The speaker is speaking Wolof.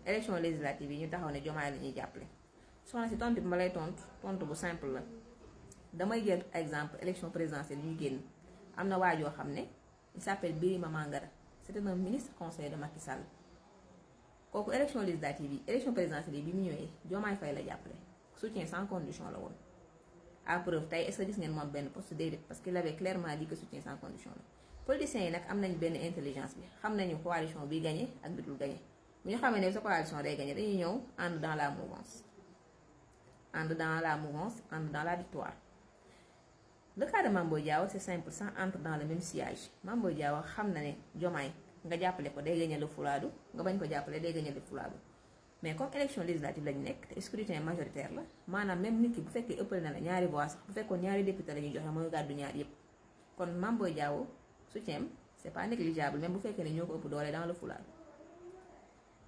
élection législative yi ñu taxaw ne Diomaye la ñuy jàppale soxna si tontu bi ma lay tontu bu simple la damay jël exemple élection présidentielle yi ñu génn am na waajoo xam ne il s'appelle Birima Mangara c'était un ministre conseiller de Macky Sall kooku élection législative yi élection présidentielle yi bi mu ñëwee Diomaye Faye la jàppale soutien sans condition la woon à preuve tey est-ce que gis ngeen moom benn poste déedéet parce qu'il avait clairement dit que soutien sans condition la politiciens yi nag am nañ benn intelligence bi xam nañu coalition bi gagné ak bi dul gagné bu ñu xamee ne sa coalition day gagné dañuy ñëw ànd dans la mouvance ànd dans la victoire. Le cas de Mame Boye Diao c'est simple, ça entre dans le même sillage Mame Boye Diao xam na ne Diomaye nga jàppale ko day gagné le fulaadu nga bañ ko jàppale day gagné le fulaadu mais comme élection législative lañu nekk te scrutin majoritaire la maanaam même nit ki bu fekkee ëppal na la ñaari voix sax bu fekkoon ñaari député la ñuy joxe mooy gàddu ñaar yépp kon Mame Boye Diao soutien c'est pas négligeable même bu fekkee ne ñoo ko ëpp doole dans le fulaadu